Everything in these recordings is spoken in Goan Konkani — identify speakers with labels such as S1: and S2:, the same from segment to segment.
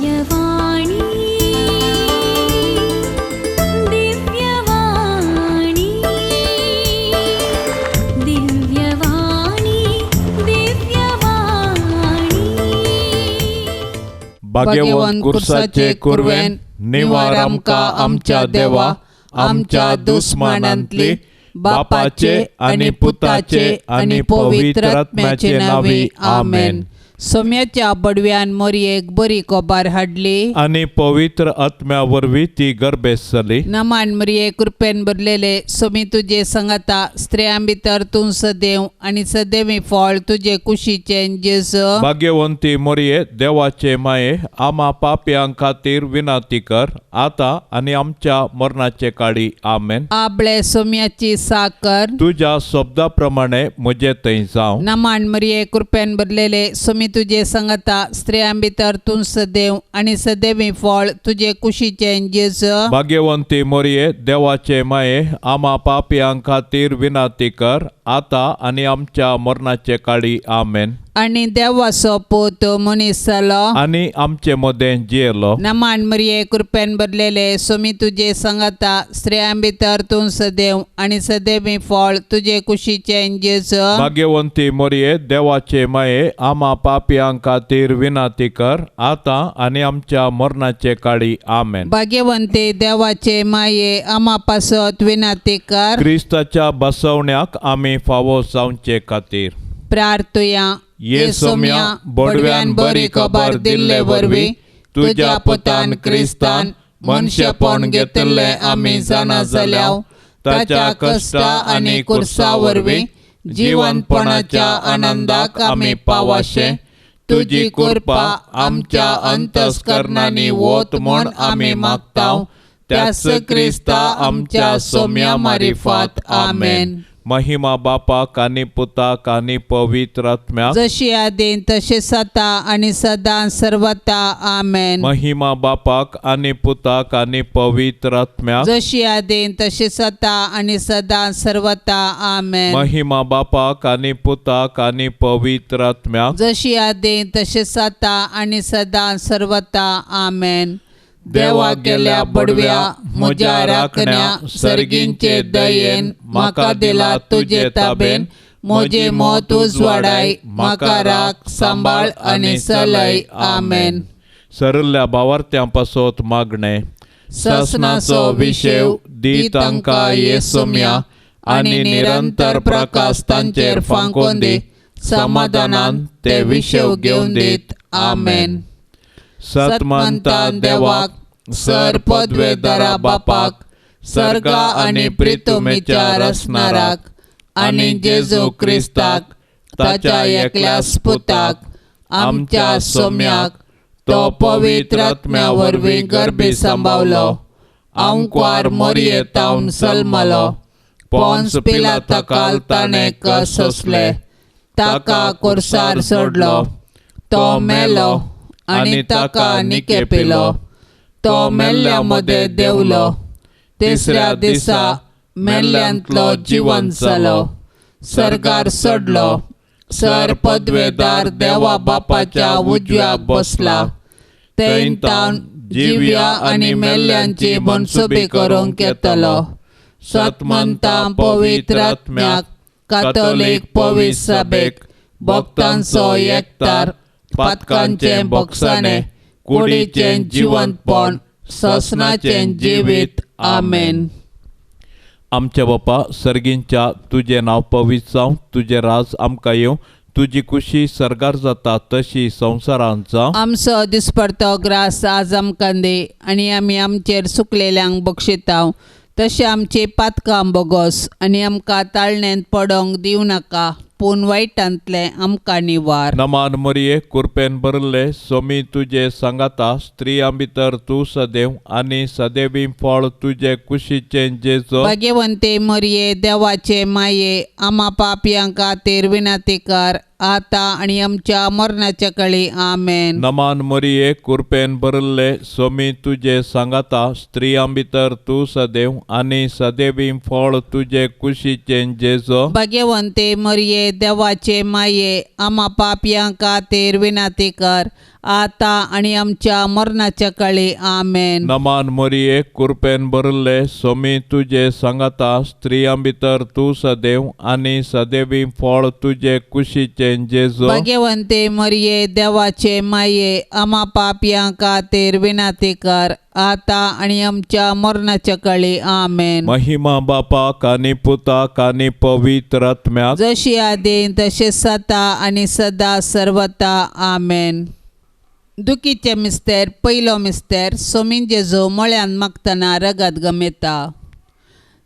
S1: दिव्यवाणी दिव्यवाणी दिव्यवाणी दिव्यवाणी.
S2: भाग्यवंत कुर्साचे कुरवेन निवार आमकां आमच्या देवा आमच्या दुस्मानांतली बापाचे आनी पुताचे आनी पवित्र आत्म्याचे नांवी आमेन.
S3: सोम्याच्या बडव्यान मोरयेक बरी कोबार हाडली
S2: आनी पवित्र आत्म्या वरवीं ती गर्भेस्त जाली.
S3: नमान मरिये, कृपेन भरलेले, सोमी तुजे संगता, स्त्रियां भितर तूं सदैव आनी सदैवी फळ तुजे कुशीचें जेजू.
S2: भाग्यवंती मोरये, देवाचे माये, आमा पापयां खातीर विनंती कर आतां आनी आमच्या मरणाचे काळी. आमेन.
S3: आबळे सोम्याची साकर.
S2: तुज्या शब्दा प्रमाणे म्हजे थंय जावं.
S3: नमान मरिये, कृपेन भरलेले, सोमी तुजे संगता, स्त्रियां भितर तूं सदैव आनी सदैवी फळ तुजे कुशीचें जेजू.
S2: भाग्यवंती मोरये, देवाचे माये, आमा पापयां खातीर विनंती कर आतां आनी आमच्या मरणाचे काळी. आमेन.
S3: आनी देवाचो पूत मनीस जालो
S2: आनी आमचे मदें जियेलो.
S3: नमान मरिये, कृपेन भरलेले, सोमी तुजे संगता, स्त्रियां भितर तूं सदैव आनी सदैवी फळ तुजे कुशीचें जेजू.
S2: भाग्यवंती मोरये, देवाचे माये, आमा पापयां खातीर विनंती कर आतां आनी आमच्या मरणाचे काळी. आमेन.
S3: भाग्यवंती देवाचे माये, आमा पासत विनंती कर.
S2: क्रिस्ताच्या बसवण्याक आमी फावो जावचे खातीर
S3: प्रार्थुया.
S2: ये सोम्या, बोडव्यान बरी खबर दिल्ले वरवीं तुज्या पुतान क्रिस्तान मनशेपण घेतिल्लें आमी जाणा जाल्या, ताच्या कश्टा आनी कुर्सा वरवीं जिवनपणाच्या आनंदाक आमी पावाशें तुजी कृपा आमच्या अंतस्करणांनी वत म्हूण आमी मागता, त्याच क्रिस्ता आमच्या सोम्या मारिफात. आमेन. महिमा बापाक आनी पुताक आनी पवित्र आत्म्याक,
S3: जशी आदीन तशें सता आनी सदां सर्वता. आमेन.
S2: महिमा बापाक आनी पुताक आनी पवित्र आत्म्याक,
S3: जशी आदीन तशें सता आनी सदां सर्वता. आमेन.
S2: महिमा बापाक आनी पुताक आनी पवित्र आत्म्याक,
S3: जशी आदीन तशें सता आनी सदां सर्वता. आमेन. देवा गेल्या बडव्या म्हज्या राखण्या, सर्गींचे दयेन म्हाका दिला तुजे ताबेन, म्हजें मत उजवाडाय, म्हाका राख सांबाळ आनी चलय. आमेन.
S2: सरल्या भावार्थ्यां पासत मागणें. सासणाचो विशेव दी तांकां ये सोम्या आनी निरंतर प्रकाश तांचेर फांकोवन दी, समाधानान ते विशेव घेवन दीत. आमेन. सतमंता देवाक, सर पदवेदारा बापाक, सर्गा आनी प्रितुमेच्या रचणाराक आनी जेजू क्रिस्ताक ताच्या एकल्याच पुताक आमच्या सोम्याक, तो पवित्र आत्म्या वरवीं गर्भी सांबावलो, आंकवार मोरये तावन सल्मलो, पोन्स पिलाता ताणें कस सोंसले, ताका कुर्सार सोडलो, तो मेलो आनी ताका निकेपिलो, तो मेल्ल्या मदें देंवलो, तिसऱ्या दिसा मेल्ल्यांतलो जिवंत जालो, सर्गार चडलो, सर पदवेदार देवा बापाच्या उजव्याक बसला, थंय तावन जिव्या आनी मेल्ल्यांची मनसुबी करूंक येतलो. सतमंता पवित्र आत्म्याक, कातोलीक पवित्र सभेक, भक्तांचो एकतार, पातकांचें बोगसाणें, कुडीचें जिवंतपण, ससनाचें जिवीत. आमेन. आमच्या बापा सर्गींच्या, तुजें नांव पवित्र जावं, तुजें राज आमकां येवं, तुजी कुशी सर्गार जाता तशी संवसारांत जावं.
S3: आमचो दिसपडतो ग्रास आज आमकां दी आनी आमी आमचेर सुकलेल्यांक बक्षितांव, तशें आमची पातकां बोगोस आनी आमकां ताळण्यांत पडोंक दिवं नाका, पूण वायटांतलें आमकां निवार.
S2: नमान मरिये, कुरपेन भरिल्ले, सोमी तुजे सांगाता, स्त्रियां भितर तूं सदैव आनी सदैवी फळ तुजे कुशीचें जेजू.
S3: भाग्यवंती मरिये, देवाचे माये, आमा पापयां खातीर विनंती कर आतां आनी आमच्या मरणाच्या कळी. आमेन.
S2: नमान मरिये, कुरपेन भरिल्ले, सोमी तुजे सांगाता, स्त्रियां भितर तूं सदैव आनी सदैवी फळ तुजे कुशीचें जेजू.
S3: भाग्यवंती मरिये, देवाचे माये, आमा पापयां खातीर विनंती कर आतां आनी आमच्या मरणाच्या काळी. आमेन.
S2: नमान मरिये, कृपेन भरिल्ले, स्वामी तुजे सांगाता, स्त्रियां भितर तूं सदैव आनी सदैवी फळ तुजे कुशीचें जेजू.
S3: भाग्यवंते मरिये, देवाचे माये, आमा पापयां खातीर विनंती कर, आतां आनी आमच्या मरणाच्या काळी. आमेन.
S2: महिमा बापाक आनी पुताक आनी पवित्र आत्म्याक,
S3: जशी आदीं तशें सता आनी सदा सर्वता. आमेन. दुखीचे मिस्तेर. पयलो मिस्तेर. सोमीन जेजू मळ्यान मागतना रगत गमेता.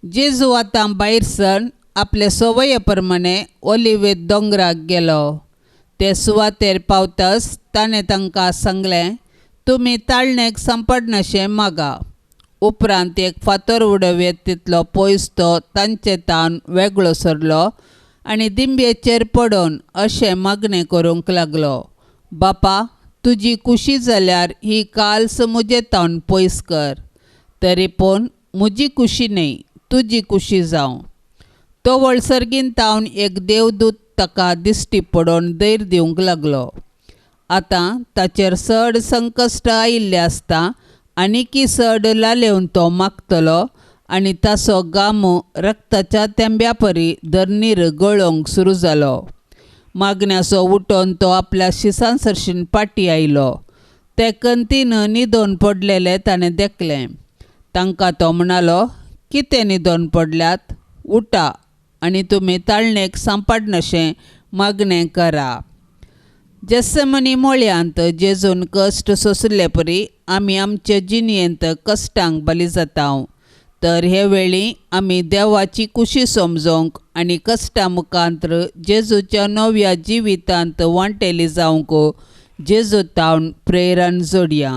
S3: जेजू आतां भायर सर आपले संवये प्रमाणे ओलिवेद दोंगराक गेलो. ते सुवातेर पावतच ताणें तांकां सांगलें, तुमी ताळणेक सांपडनाशें मागा. उपरांत एक फातर उडोवयेत तितलो पयस तो तांचे तावन वेगळो सरलो आनी दिंब्येचेर पडून अशें मागणें करूंक लागलो, बापा, तुजी कुशी जाल्यार ही काल्स म्हजे तावन पयस कर, तरी पूण म्हजी कुशी न्हय, तुजी कुशी जावं. तो वळसर्गीन तावन एक देवदूत ताका दिश्टी पडून धैर्य दिवंक लागलो. आतां ताचेर चड संकश्ट आयिल्लें आसता आनीकी चड लालेवन तो मागतलो आनी ताचो गामो रक्ताच्या तेंब्या परी धरणीर गळोवंक सुरू जालो. मागण्याचो उठोन तो आपल्या शिसां सरशीन पाटी आयलो. ते कंतीन न्हिदोन पडलेले ताणें देखलें. तांकां तो म्हणालो, कितें न्हिदोन पडल्यात? उठा आनी तुमी ताळणेक सांपडनाशें मागणें करा. जेसमनी मळयांत जेजून कश्ट सोंशिल्ले परी आमी आमचे जिणेंत कश्टांक बली जाता. तर हे वेळी आमी देवाची कुशी समजोवंक आनी कश्टां मुखांत्र जेजूच्या नव्या जिवितांत वांटेली जावंक जेजू तावन प्रेरण जोडया.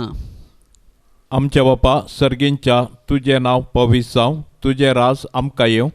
S2: आमच्या बापा सर्गींच्या, तुजें नांव पवित्र जावं, तुजें राज आमकां येवं,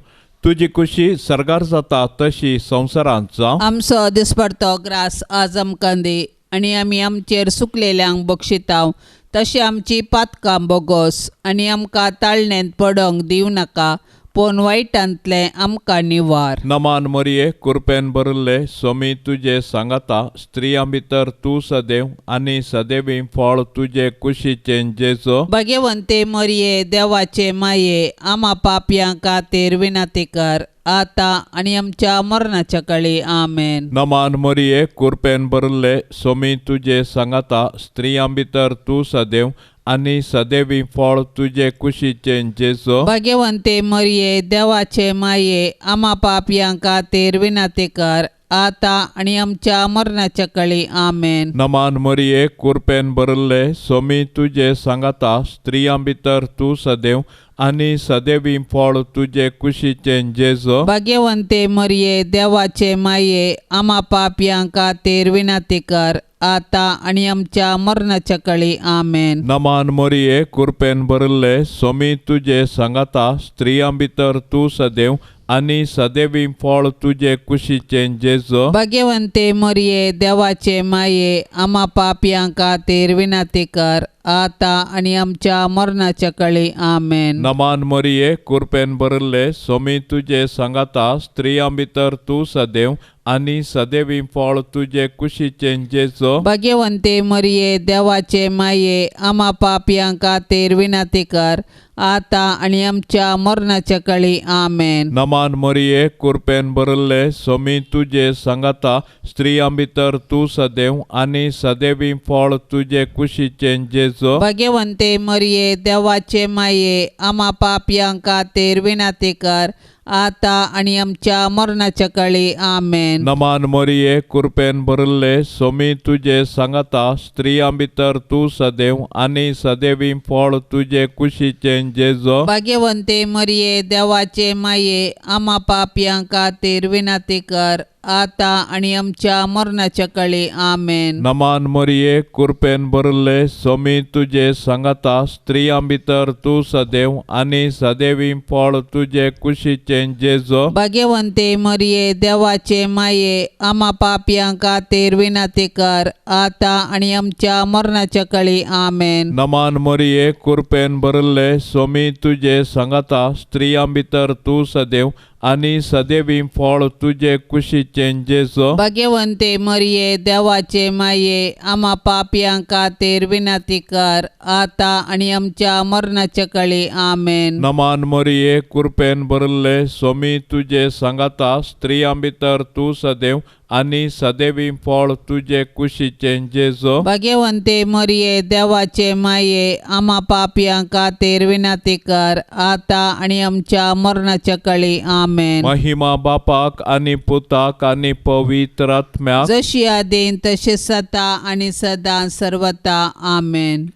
S2: तुजी कुशी सर्गार जाता तशी संवसारांत जावं.
S3: आमचो दिसपडतो ग्रास आज आमकां दी आनी आमी आमचेर सुकलेल्यांक बक्षिताव तशें आमची पातकां बोगोस आनी आमकां ताळणेंत पडोंक दिवं नाका, पूण वायटांतलें आमकां निवार.
S2: नमान मरिये, कृपेन भरिल्ले, स्वामी तुजे सांगाता, स्त्रियां भितर तूं सदैव आनी सदैवी फळ तुजे कुशीचें जेजू.
S3: भाग्यवंते मरिये, देवाचे माये, आमा पापयां खातीर विनंती कर, आतां आनी आमच्या मरणाच्या काळी. आमेन.
S2: नमान मरिये, कृपेन भरिल्ले, स्वामी तुजे सांगाता, स्त्रियां भितर तूं सदैव आनी सदैवी फळ तुजे कुशीचें जेजू.
S3: भाग्यवंते मरिये, देवाचे माये, आमा पापयां खातीर विनंती कर, आतां आनी आमच्या मरणाच्या काळी. आमेन.
S2: नमान मरिये, कृपेन भरिल्ले, स्वामी तुजे सांगाता, स्त्रियां भितर तूं सदैव आनी सदैवी फळ तुजे कुशीचें जेजू.
S3: भाग्यवंते मरिये, देवाचे माये, आमा पापयां खातीर विनंती कर, आतां आनी आमच्या मरणाच्या काळी. आमेन.
S2: नमान मरिये, कृपेन भरिल्ले, स्वामी तुजे सांगाता, स्त्रियां भितर तूं सदैव आनी सदैवी फळ तुजे कुशीचें जेजू.
S3: भाग्यवंते मरिये, देवाचे माये, आमा पापयां खातीर विनंती कर, आतां आनी आमच्या मरणाच्या काळी. आमेन.
S2: नमान मरिये, कृपेन भरिल्ले, स्वामी तुजे सांगाता, स्त्रियां भितर तूं सदैव आनी सदैवी फळ तुजे कुशीचें जेजू.
S3: भाग्यवंते मरिये, देवाचे माये, आमा पापयां खातीर विनंती कर, आतां आनी आमच्या मरणाच्या काळी. आमेन.
S2: नमान मरिये, कृपेन भरिल्ले, स्वामी तुजे सांगाता, स्त्रियां भितर तूं सदैव आनी सदैवी फळ तुजे कुशीचें जेजू.
S3: भाग्यवंते मरिये, देवाचे माये, आमा पापयां खातीर विनंती कर, आतां आनी आमच्या मरणाच्या काळी. आमेन.
S2: नमान मरिये, कृपेन भरिल्ले, स्वामी तुजे सांगाता, स्त्रियां भितर तूं सदैव आनी सदैवी फळ तुजे कुशीचें जेजू.
S3: भाग्यवंते मरिये, देवाचे माये, आमा पापयां खातीर विनंती कर, आतां आनी आमच्या मरणाच्या काळी. आमेन.
S2: नमान मरिये, कृपेन भरिल्ले, स्वामी तुजे सांगाता, स्त्रियां भितर तूं सदैव आनी सदैवी फळ तुजे कुशीचें जेजू.
S3: भाग्यवंते मरिये, देवाचे माये, आमा पापयां खातीर विनंती कर, आतां आनी आमच्या मरणाच्या काळी. आमेन.
S2: नमान मरिये, कृपेन भरिल्ले, स्वामी तुजे सांगाता, स्त्रियां भितर तूं सदैव आनी सदैवी फळ तुजे कुशीचें जेजू.
S3: भाग्यवंते मरिये देवाचे माये, आमा पापयां खातीर विनंती कर, आतां आनी आमच्या मरणाच्या काळी. आमेन.
S2: नमान मरिये, कृपेन भरिल्ले, स्वामी तुजे सांगाता, स्त्रियां भितर तूं सदैव आनी सदैवी फळ तुजे कुशीचें जेजू.
S3: भाग्यवंते मरिये देवाचे माये, आमा पापयां खातीर विनंती कर, आतां आनी आमच्या मरणाच्या काळी. आमेन.
S2: महिमा बापाक आनी पुताक आनी पवित्र आत्म्याक,
S3: जशी आदीन तशी सता आनी सदां सर्वता. आमेन.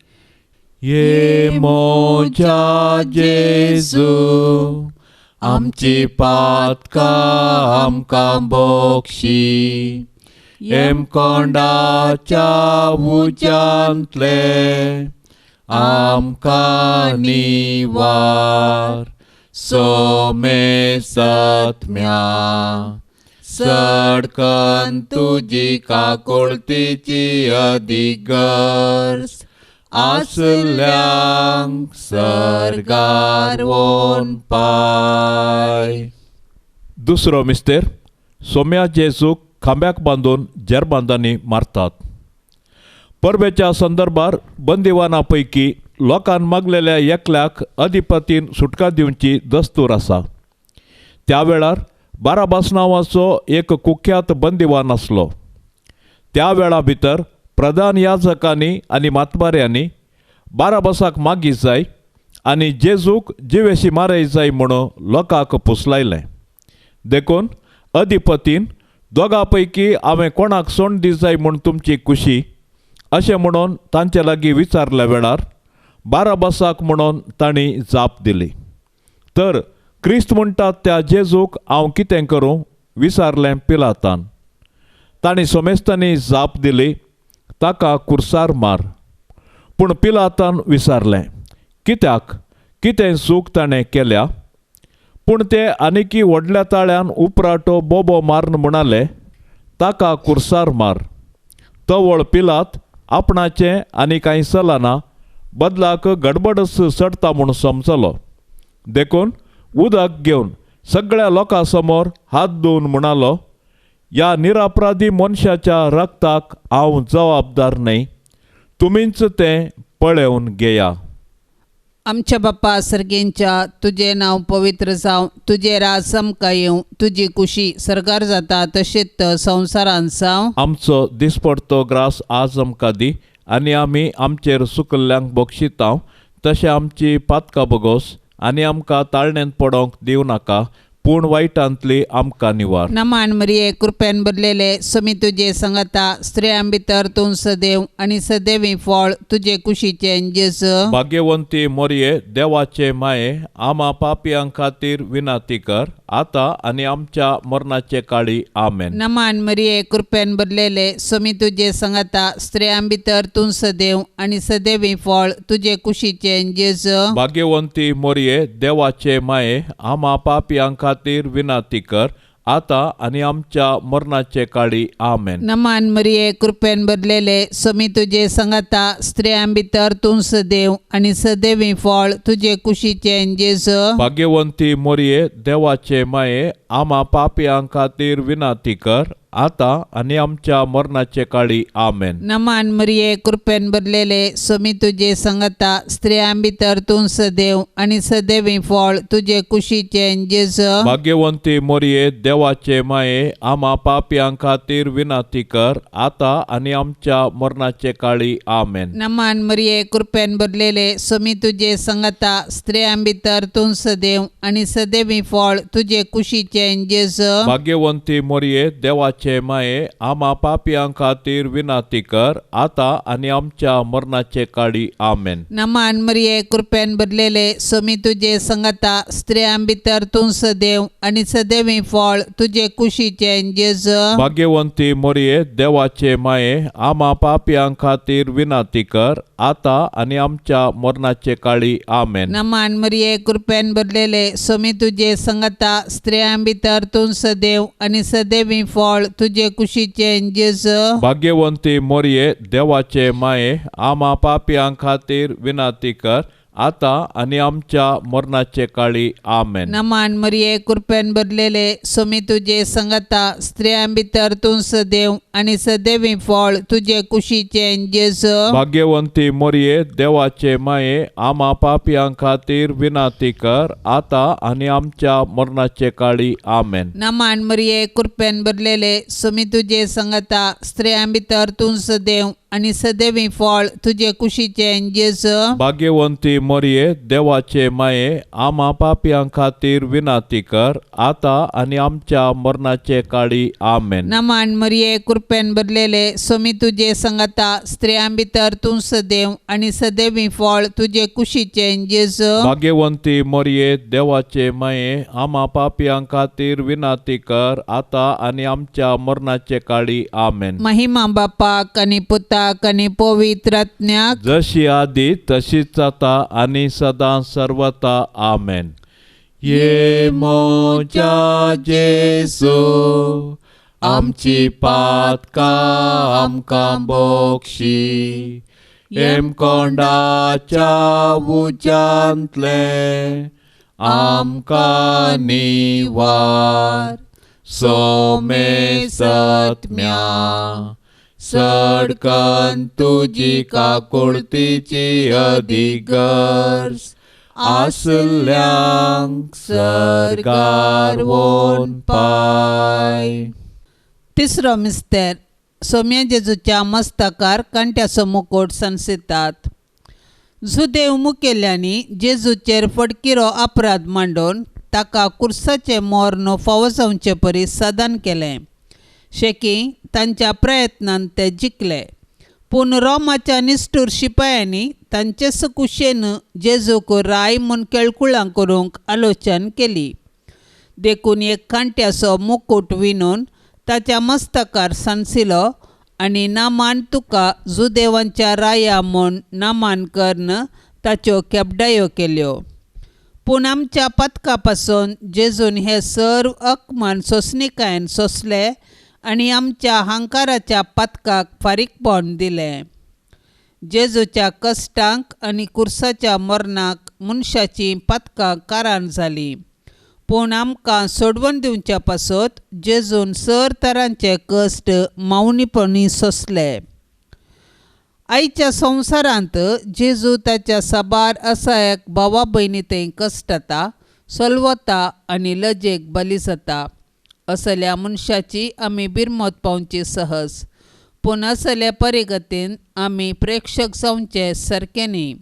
S2: ये मोजा जेजू, आमची पातकां आमकां बक्षी, हेमकोंडाच्या उज्यांतले आमकां निवार, सोमे सत्म्या सडकन तुजी काकुळतीची अदीक गरज आसल्यांक सर्गार वोन पाय. दुसरो मिस्तेर, सोम्या जेजूक खांब्याक बांदून जेरबांदांनी मारतात. परबेच्या संदर्भार बंदिवाना पैकी लोकान मागलेल्या एकल्याक अधिपतीन सुटका दिवची दस्तूर आसा. त्या वेळार बाराबास नांवाचो एक कुख्यात बंदिवान आसलो. त्या वेळा भितर प्रधान याजकांनी आनी मातबाऱ्यांनी बाराबासाक मागी जाय आनी जेजूक जिवेशी मारय जाय म्हणून लोकांक पुसलायलें. देखून अधिपतीन दोगां पैकी हांवें कोणाक सोंड दी जाय म्हूण तुमची खुशी अशें म्हणून तांचे लागीं विचारल्या वेळार बाराबासाक म्हणून तांणी जाप दिली. तर क्रिस्त म्हणटात त्या जेजूक हांव कितें करूं विचारलें पिलातान. तांणी सोमेस्तांनी जाप दिली, ताका कुर्सार मार. पूण पिलातान विचारलें, कित्याक, कितें चूक ताणें केल्या? पूण ते आनीकी व्हडल्या ताळ्यान उपराटो बोबो मारून म्हणाले, ताका कुर्सार मार. तवळ पिलात आपणाचें आनी कांय चलना, बदलाक गडबडच चडटा म्हूण समजलो. देखून उदक घेवन सगळ्या लोकां समोर हात धुवन म्हणालो, ह्या निरापराधी मनशाच्या रक्ताक हांव जबाबदार न्हय, तुमीच तें पळोवन घेया.
S3: आमच्या बाप्पा सर्गेंच्या, तुजें नांव पवित्र जावं, तुजें राज आमकां येवं, तुजी कुशी सर्गार जाता तशेंच संवसारांत जावं.
S2: आमचो दिसपडतो ग्रास आज आमकां दी, आनी आमी आमचेर सुकल्ल्यांक बक्षितांव तशें आमची पातकां बगोस, आनी आमकां ताळण्यांत पडोवंक दिवं नाका, पूण वायटांतली आमकां निवार.
S3: नमान मरिये, कृपेन भरलेले, स्वामी तुजे संगता, स्त्रियां भितर तूं सदैव आनी सदैवी फळ तुजे कुशीचें जेजू.
S2: भाग्यवंती मोरये, देवाचे माये, आमा पापयां खातीर विनंती कर, आतां आनी आमच्या मरणाचे काळी. आमेन.
S3: नमान मरिये, कृपेन भरलेले, स्वामी तुजे संगता, स्त्रियां भितर तूं सदैव आनी सदैवी फळ तुजे कुशीचें जेजू.
S2: भाग्यवंती मोरये, देवाचे माये, आमा पापयां खातीर विनंती कर, आतां आनी आमच्या मरणाचे काळी. आमेन.
S3: नमान मरिये, कृपेन भरलेले, स्वामी तुजे संगता, स्त्रियां भितर तूं सदैव आनी सदैवी फळ तुजे कुशीचें जेजू.
S2: भाग्यवंती मोरये, देवाचे माये, आमा पापयां खातीर विनंती कर, आतां आनी आमच्या मरणाचे काळी. आमेन.
S3: नमान मरिये, कृपेन भरलेले, स्वामी तुजे संगता, स्त्रियां भितर तूं सदैव आनी सदैवी फळ तुजे कुशीचें जेजू.
S2: भाग्यवंती मोरये, देवाचे माये, आमा पापयां खातीर विनंती कर, आतां आनी आमच्या मरणाचे काळी. आमेन.
S3: नमान मरिये, कृपेन भरलेले, स्वामी तुजे संगता, स्त्रियां भितर तूं सदैव आनी सदैवी फळ तुजे कुशीचें जेजू.
S2: भाग्यवंती मोरये, देवाचे माये, आमा पापयां खातीर विनंती कर, आतां आनी आमच्या मरणाचे काळी. आमेन.
S3: नमान मरिये, कृपेन भरलेले, स्वामी तुजे संगता, स्त्रियां भितर तूं सदैव आनी सदैवी फळ तुजे कुशीचें जेजू.
S2: भाग्यवंती मोरये, देवाचे माये, आमा पापयां खातीर विनंती कर, आतां आनी आमच्या मरणाचे काळी. आमेन.
S3: नमान मरिये, कृपेन भरलेले, स्वामी तुजे संगता, स्त्रियां भितर तूं सदैव आनी सदैवी फळ तुजे कुशीचें जेजू.
S2: भाग्यवंती मोरये, देवाचे माये, आमा पापयां खातीर विनंती कर, आतां आनी आमच्या मरणाचे काळी. आमेन.
S3: नमान मरिये, कृपेन भरलेले, सोमी तुजे संगता, स्त्रियां भितर तूं सदैव आनी सदैवी फळ तुजे कुशीचें जेजू.
S2: भाग्यवंती मोरये, देवाचे माये, आमा पापयां खातीर विनंती कर, आतां आनी आमच्या मरणाचे काळी. आमेन.
S3: नमान मरिये, कृपेन भरलेले, सोमी तुजे संगता, स्त्रियां भितर तूं सदैव आनी सदैवी फळ तुजे कुशीचें जेजू.
S2: भाग्यवंती मोरये, देवाचे माये, आमा पापयां खातीर विनंती कर, आतां आनी आमच्या मरणाचे काळी. आमेन.
S3: नमान मरिये, कृपेन भरलेले, सोमी तुजे संगता, स्त्रियां भितर तूं सदैव आनी सदैवी फळ तुजे कुशीचें जेजू.
S2: भाग्यवंती मोरये, देवाचे माये, आमा पापयां खातीर विनंती कर, आतां आनी आमच्या मरणाचे काळी. आमेन.
S3: महिमा बापाक आनी पुताक आनी पवित्र आत्म्याक,
S2: जशी आदी तशीच आता आनी सदां सर्वता. आमेन. ये मोजा जेजू, आमची पातकां आमकां बोक्षी, हेमकोंडाच्या उज्यांतले आमकां निवार, सोमे सत्म्या सडकन तुजी काकुळतीची अधिगर्ज आसल्यांक सर्गार वोन पाय.
S3: तिसरो मिस्तेर. सोम्या जेजूच्या मस्तकार कांट्याचो मुकोट सनसितात. जुदेव मुखेल्यांनी जेजूचेर फटकिरो अपराध मांडून ताका कुर्साचें मर्ण फावो जावचे परी साधन केलें. शेकी तांच्या प्रयत्नान ते जिखले, पूण रोमाच्या निश्ठूर शिपायांनी तांचे कुशेन जेजूक राय म्हूण केळकुळां करूंक आलोचन केली. देखून एक कांट्याचो मुकूट विणून ताच्या मस्तकार सांसिलो आनी नामान तुका जुदेवांच्या राया म्हूण नामान करून ताच्यो केबडायो केल्यो. पूण आमच्या पथका पासून जेजून हे सर्व अकमान सोंसणिकायेन सोंसले आनी आमच्या हांकाराच्या पथकाक फारीकपण दिलें. जेजूच्या कश्टांक आनी कुर्साच्या मरणाक मनशाचीं पथकां कारण जालीं, पूण आमकां सोडवण दिवच्या पासत जेजून सर तरांचे कश्ट मावनीपणी सोंसले. आयच्या संवसारांत जेजू ताच्या साबार असायक भावा भयणी थंय कश्टता, सलवता आनी लजेक बली जाता. असल्या मनशाची आमी बिरमत पावची सहज, पूण असल्या परिगतीन आमी प्रेक्षक जावचे सारकें न्ही,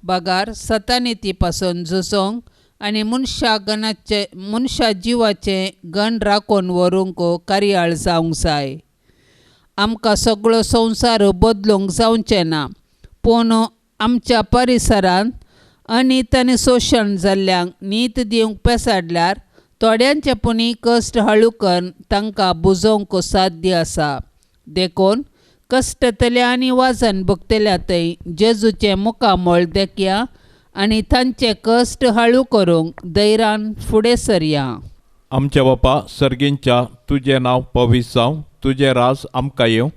S3: बगार सतानिती पासून झुजोंक आनी मनशा जिवाचें गण राखून व्हरूंक कार्याळ जावंक जाय. आमकां सगळो संवसार बदलूंक जावचें ना, पूण आमच्या परिसरांत अनीत आनी शोशण जाल्ल्यांक नीत दिवंक पेसाडल्यार थोड्यांचे पुणी कश्ट हळू करून तांकां बुजोवंक साध्य आसा. देखून कश्टतल्या आनी वाजन भोगतल्या थंय जेजूचें मुखामळ देखया आनी तांचे कश्ट हळू करूंक धैर्यान फुडें सरया.
S2: आमच्या बापा सर्गींच्या, तुजें नांव पवित्र जावं, तुजें राज आमकां येवं,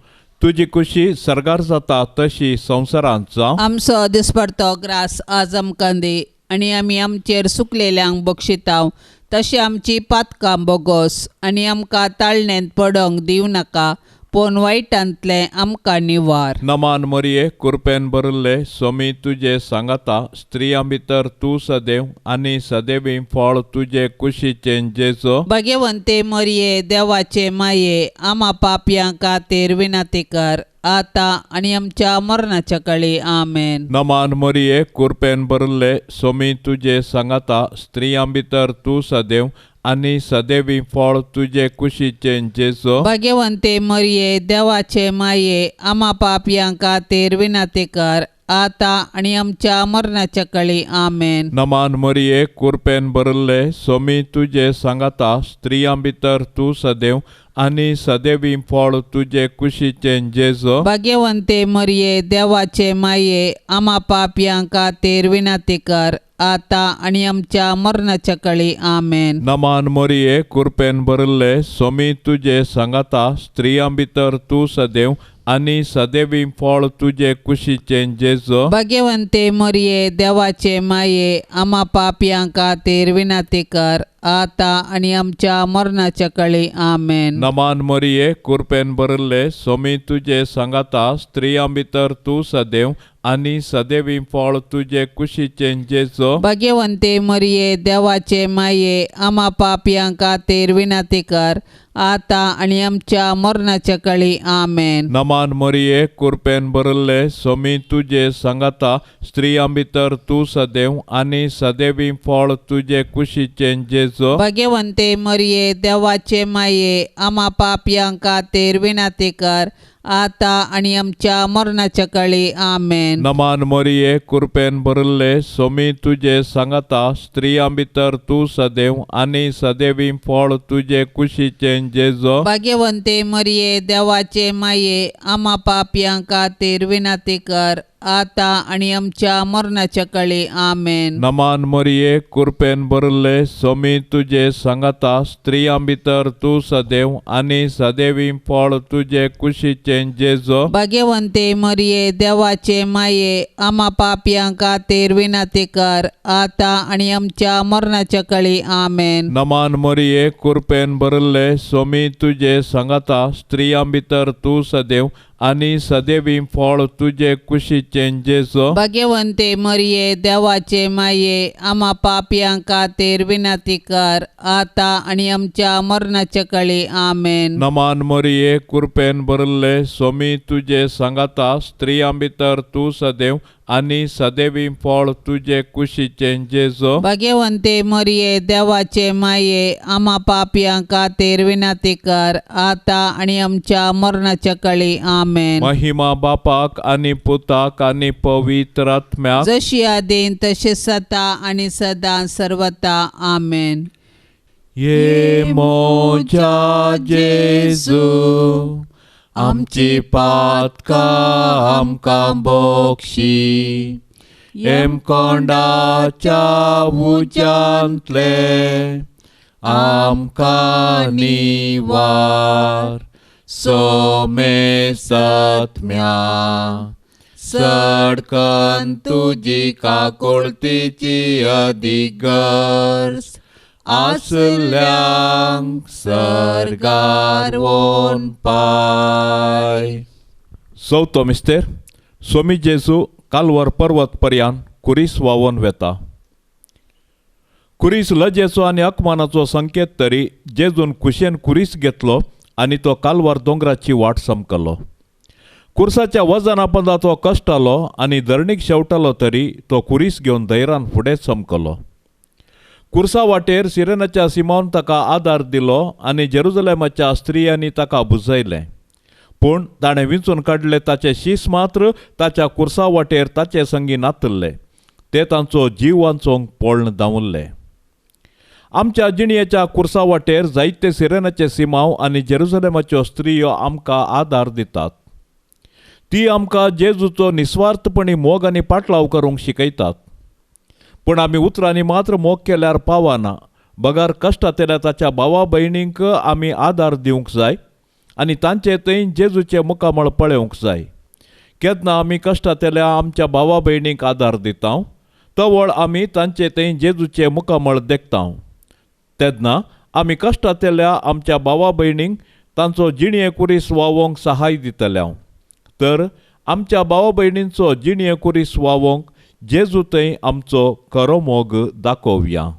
S2: तुजी कुशी सर्गार जाता तशी संवसारांत जावं.
S3: आमचो दिसपडतो ग्रास आज आमकां दी आनी आमी आमचेर सुकलेल्यांक बक्षितांव तशें आमची पातकां बोगोस आनी आमकां ताळणेंत पडोंक दिवं नाका, पूण वायटांतलें आमकां निवार.
S2: नमान मरिये, कृपेन भरिल्ले, स्वामी तुजे सांगाता, स्त्रियां भितर तूं सदैव आनी सदैवी फळ तुजे कुशीचें जेजू.
S3: भाग्यवंते मरिये, देवाचे माये, आमा पापयां खातीर विनंती कर, आतां आनी आमच्या मरणाच्या काळी. आमेन.
S2: नमान मरिये, कृपेन भरिल्ले, स्वामी तुजे सांगाता, स्त्रियां भितर तूं सदैव आनी सदैवी फळ तुजे कुशीचें जेजू.
S3: भाग्यवंते मरिये, देवाचे माये, आमा पापयां खातीर विनंती कर, आतां आनी आमच्या मरणाच्या काळी. आमेन.
S2: नमान मरिये, कृपेन भरिल्ले, स्वामी तुजे सांगाता, स्त्रियां भितर तूं सदैव आनी सदैवी फळ तुजे कुशीचें जेजू.
S3: भाग्यवंते मरिये, देवाचे माये, आमा पापयां खातीर विनंती कर, आतां आनी आमच्या मरणाच्या काळी. आमेन.
S2: नमान मरिये, कृपेन भरिल्ले, स्वामी तुजे सांगाता, स्त्रियां भितर तूं सदैव आनी सदैवी फळ तुजे कुशीचें जेजू.
S3: भाग्यवंते मरिये देवाचे माये आमा पापयां खातीर विनंती कर आता आनी आमच्या मरणाच्या कळी. आमेन.
S2: नमान मरिये कृपेन भरिल्ले स्वामी तुजे सांगाता, स्त्रियां भितर तूं सदैव आनी सदैवी फळ तुजे कुशीचें जेजू.
S3: भाग्यवंते मरिये देवाचे माये आमा पापयां खातीर विनंती कर आता आनी आमच्या मरणाच्या कळी. आमेन.
S2: नमान मरिये कृपेन भरिल्ले स्वामी तुजे सांगाता, स्त्रियां भितर तूं सदैव आनी सदैवी फळ तुजे कुशीचें जेजू.
S3: भाग्यवंते मरिये देवाचे माये आमा पापयां खातीर विनंती कर आता आनी आमच्या मरणाच्या कळी. आमेन.
S2: नमान मरिये कृपेन भरिल्ले स्वामी तुजे सांगाता, स्त्रियां भितर तूं सदैव आनी सदैवी फळ तुजे कुशीचें जेजू.
S3: भाग्यवंते मरिये देवाचे माये आमा पापयां खातीर विनंती कर आता आनी आमच्या मरणाच्या कळी. आमेन.
S2: नमान मरिये कृपेन भरिल्ले स्वामी तुजे सांगाता, स्त्रियां भितर तूं सदैव आनी सदैवी फळ तुजे कुशीचें जेजू.
S3: भाग्यवंते मरिये देवाचे माये आमा पापयां खातीर विनंती कर आता आनी आमच्या मरणाच्या कळी. आमेन.
S2: नमान मरिये कृपेन भरिल्ले स्वामी तुजे सांगाता, स्त्रियां भितर तूं सदैव आनी सदैवी फळ तुजे कुशीचें जेजू.
S3: भाग्यवंते मरिये देवाचे माये आमा पापयां खातीर विनंती कर आता आनी आमच्या मरणाच्या कळी. आमेन.
S2: नमान मरिये कृपेन भरिल्ले स्वामी तुजे सांगाता, स्त्रियां भितर तूं सदैव आनी सदैवी फळ तुजे कुशीचें जेजू.
S3: भाग्यवंते मरिये देवाचे माये आमा पापयां खातीर विनंती कर आता आनी आमच्या मरणाच्या कळी. आमेन.
S2: महिमा बापाक आनी पुताक आनी पवित्र आत्म्याक,
S3: जशी आदीन तशी सता आनी सदां सर्वता. आमेन.
S2: ये मोजा जेजू आमची पातकां आमकां बक्षी, हेमकोंडाच्या उज्यांतले आमकां निवार, सोमे सत्म्या सडकन तुजी काकुळतीची अधिगर्ज आसल्यांक सर्गार वोन पाय. चवथो मिस्तेर. स्वामी जेजू कालवर पर्वत पर्यान कुरीस व्हांवोन वेता. कुरीस लजेचो आनी अपमानाचो संकेत तरी जेजून खुशेन कुरीस घेतलो आनी तो कालवार दोंगराची वाट समकलो. कुर्साच्या वजना पंदा तो कश्टालो आनी धरणीक शेवटालो तरी तो कुरीस घेवन धैर्यान फुडें चमकलो. कुर्सा वाटेर सिरेनाच्या सिमावन ताका आदार दिलो आनी जेरुजलेमाच्या स्त्रियांनी ताका बुजयलें. पूण ताणें विंचून काडले ताचे शीस मात्र ताच्या कुर्सा वाटेर ताचे संगी नातल्ले, ते तांचो जीव वांचोवंक पळण धांवल्ले. आमच्या जिणयेच्या कुर्सा वाटेर जायते सिरेनाचे सिमाव आनी जेरुजलेमाच्यो स्त्रियो आमकां आदार दितात. ती आमकां जेजूचो निस्वार्थपणी मोग आनी पाटलाव करूंक शिकयतात. पूण आमी उतरांनी मात्र मोग केल्यार पावना, बगर कश्टांतल्या ताच्या भावा भयणींक आमी आदार दिवंक जाय आनी तांचे थंय जेजूचें मुखामळ पळोवंक जाय. केन्ना आमी कश्टांतल्या आमच्या भावा भयणींक आदार दिता तवळ आमी तांचे थंय जेजूचें मुखामळ देखता. तेन्ना आमी कश्टांतल्या आमच्या भावा भयणींक तांचो जिणये कुरीस वावोवंक सहाय दितले. तर आमच्या भावा भयणींचो जिणये कुरीस वावोवंक जेजू थंय आमचो खरो मोग दाखोवया.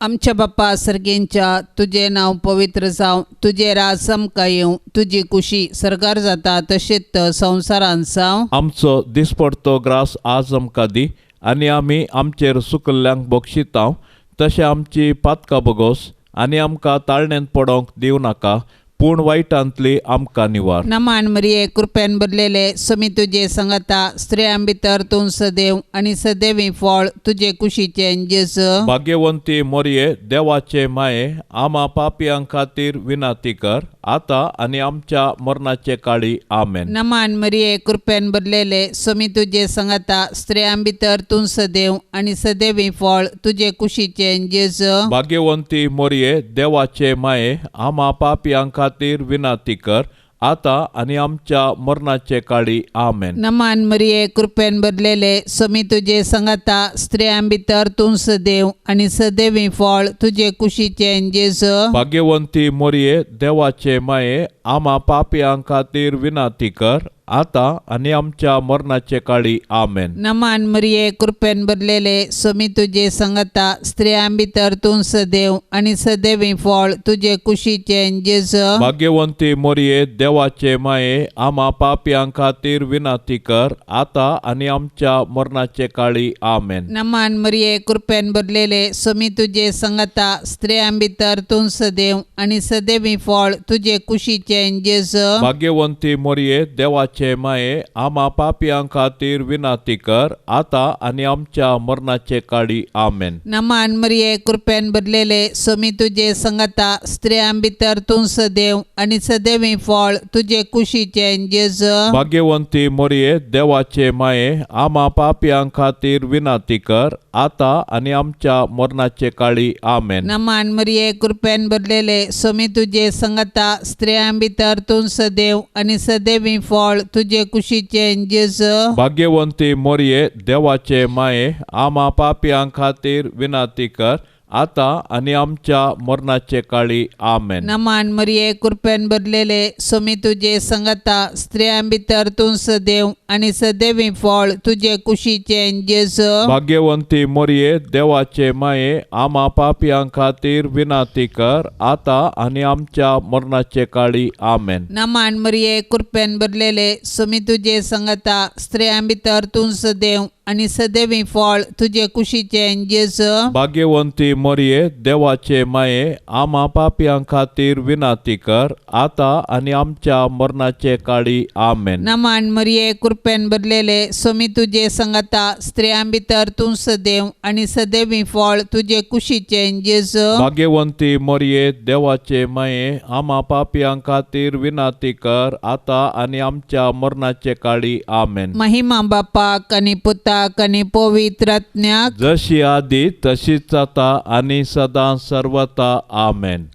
S3: आमच्या बाप्पा सर्गेंच्या तुजें नांव पवित्र जावं, तुजें राज आमकां येवं, तुजी कुशी सर्गार जाता तशेंच संवसारांत जावं.
S2: आमचो दिसपडतो ग्रास आज आमकां दी आनी आमी आमचेर सुकल्ल्यांक बक्षितांव तशें आमची पातकां बगोस आनी आमकां ताळण्यांत पडोवंक दिवं नाका, पूण वायटांतली आमकां निवार.
S3: नमान मरिये कृपेन भरलेले समी तुजे संगता, स्त्रियां भितर तूं सदैव आनी सदैवी फळ तुजे कुशीचें जेजू.
S2: भाग्यवंती मोरये देवाचे माये आमा पापयां खातीर विनंती कर आतां आनी आमच्या मरणाचे काळी. आमेन.
S3: नमान मरिये कृपेन भरलेले समी तुजे संगता, स्त्रियां भितर तूं सदैव आनी सदैवी फळ तुजे कुशीचें जेजू.
S2: भाग्यवंती मोरये देवाचे माये आमा पापयां खातीर विनंती कर आतां आनी आमच्या मरणाचे काळी. आमेन.
S3: नमान मरिये, कृपेन भरलेले, समी तुजे संगता, स्त्रियां भितर तूं सदैव आनी सदैवी फळ तुजे कुशीचें जेजू.
S2: भाग्यवंती मोरये, देवाचे माये, आमा पापयां खातीर विनंती कर, आतां आनी आमच्या मरणाचे काळी. आमेन.
S3: नमान मरिये, कृपेन भरलेले, समी तुजे संगता, स्त्रियां भितर तूं सदैव आनी सदैवी फळ तुजे कुशीचें जेजू.
S2: भाग्यवंती मोरये, देवाचे माये, आमा पापयां खातीर विनंती कर, आतां आनी आमच्या मरणाचे काळी. आमेन.
S3: नमान मरिये, कृपेन भरलेले, समी तुजे संगता, स्त्रियां भितर तूं सदैव आनी सदैवी फळ तुजे कुशीचें जेजू.
S2: भाग्यवंती मोरये, देवाचे माये, आमा पापयां खातीर विनंती कर, आतां आनी आमच्या मरणाचे काळी. आमेन.
S3: नमान मरिये, कृपेन भरलेले, समी तुजे संगता, स्त्रियां भितर तूं सदैव आनी सदैवी फळ तुजे कुशीचें जेजू.
S2: भाग्यवंती मोरये, देवाचे माये, आमा पापयां खातीर विनंती कर, आतां आनी आमच्या मरणाचे काळी. आमेन.
S3: नमान मरिये, कृपेन भरलेले, समी तुजे संगता, स्त्रियां भितर तूं सदैव आनी सदैवी फळ तुजे कुशीचें जेजू.
S2: भाग्यवंती मोरये, देवाचे माये, आमा पापयां खातीर विनंती कर, आतां आनी आमच्या मरणाचे काळी. आमेन.
S3: नमान मरिये, कृपेन भरलेले, समी तुजे संगता, स्त्रियां भितर तूं सदैव आनी सदैवी फळ तुजे कुशीचें जेजू.
S2: भाग्यवंती मोरये, देवाचे माये, आमा पापयां खातीर विनंती कर, आतां आनी आमच्या मरणाचे काळी. आमेन.
S3: नमान मरिये, कृपेन भरलेले, समी तुजे संगता, स्त्रियां भितर तूं सदैव आनी सदैवी फळ तुजे कुशीचें जेजू.
S2: भाग्यवंती मोरये, देवाचे माये, आमा पापयां खातीर विनंती कर, आतां आनी आमच्या मरणाचे काळी. आमेन.
S3: नमान मरिये, कृपेन भरलेले, समी तुजे संगता, स्त्रियां भितर तूं सदैव आनी सदैवी फळ तुजे कुशीचें जेजू.
S2: भाग्यवंती मोरये, देवाचे माये, आमा पापयां खातीर विनंती कर, आतां आनी आमच्या मरणाचे काळी. आमेन.
S3: महिमा बापाक आनी पुताक आनी पवित्र आत्म्याक,
S2: जशी आदी तशीच आता आनी सदां सर्वता. आमेन.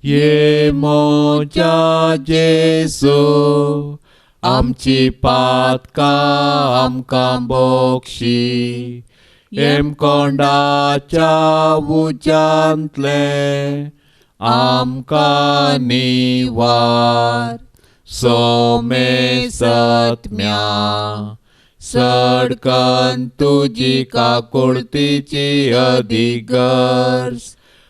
S2: ये मोजा जेजू, आमची पातकां आमकां बोक्षी, हेमकोंडाच्या उज्यांतले आमकां निवार, सोमे सत्म्या सडकन तुजी काकुळतीची अधिगर्ज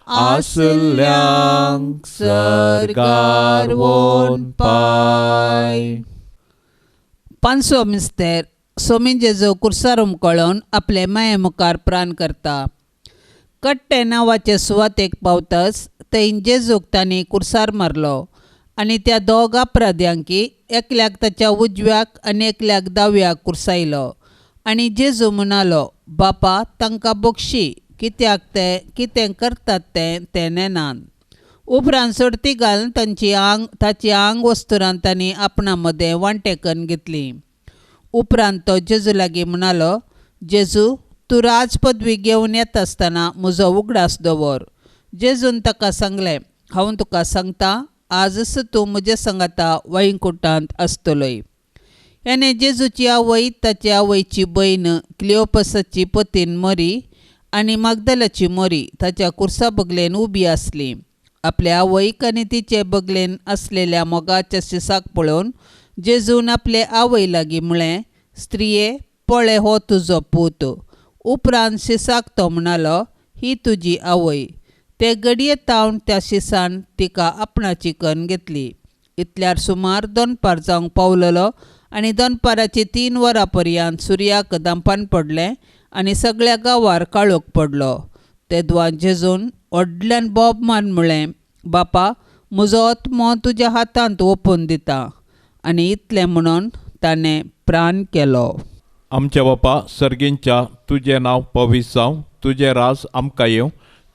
S2: आसल्यांक सर्गार वोन पाय.
S3: पांचवो मिस्तेर. सोमी जेजू कुर्सार उमकळोवन आपले माये मुखार प्राण करता. कट्टे नांवाचे सुवातेक पावतच थंय जेजूक तांणी कुर्सार मारलो आनी त्या दोग अपराध्यांकी एकल्याक ताच्या उजव्याक आनी एकल्याक दाव्याक कुर्सायलो. आनी जेजू म्हणालो, बापा तांकां बक्षी, कित्याक ते कितें करतात तें ते नेनान. उपरांत सोडती घालून तांची आंग ताची आंग वस्तुरान तांणी आपणा मदें वांटेकन घेतली. उपरांत तो जेजू लागीं म्हणालो, जेजू तूं राज पदवी घेवन येता आसतना म्हजो उगडास दवर. जेजून ताका सांगलें, हांव तुका सांगता, आजच तूं म्हज्या सांगाता वैकुंठांत आसतलोय. याने जेजूची आवय, ताची आवयची भयण क्लियोपसाची पतीन मरी आनी मागदलाची मरी ताच्या कुर्सा बगलेन उबी आसली. आपल्या आवयक आनी तिचे बगलेन आसलेल्या मोगाच्या शिसाक पळोवन जेजून आपले आवय लागीं म्हळें, स्त्रिये पळय हो तुजो पूत. उपरांत शिसाक तो म्हणालो, ही तुजी आवय. ते घडये तावन त्या शिसान तिका आपणाची कन्न घेतली. इतल्यार सुमार दनपार जावंक पावलेलो आनी दनपाराची 3 वरां पर्यंत सुर्याक दंपान पडलें आनी सगळ्या गांवार काळोख पडलो. तेदवां जेजून व्हडल्यान बोब मारून म्हळें, बापा म्हजो आत्मो तुज्या हातांत ओंपून दिता. आनी इतलें म्हणून ताणें प्राण केलो.
S2: आमच्या बापा सर्गींच्या, तुजें नांव पवित्र जावं, तुजें राज आमकां येवं,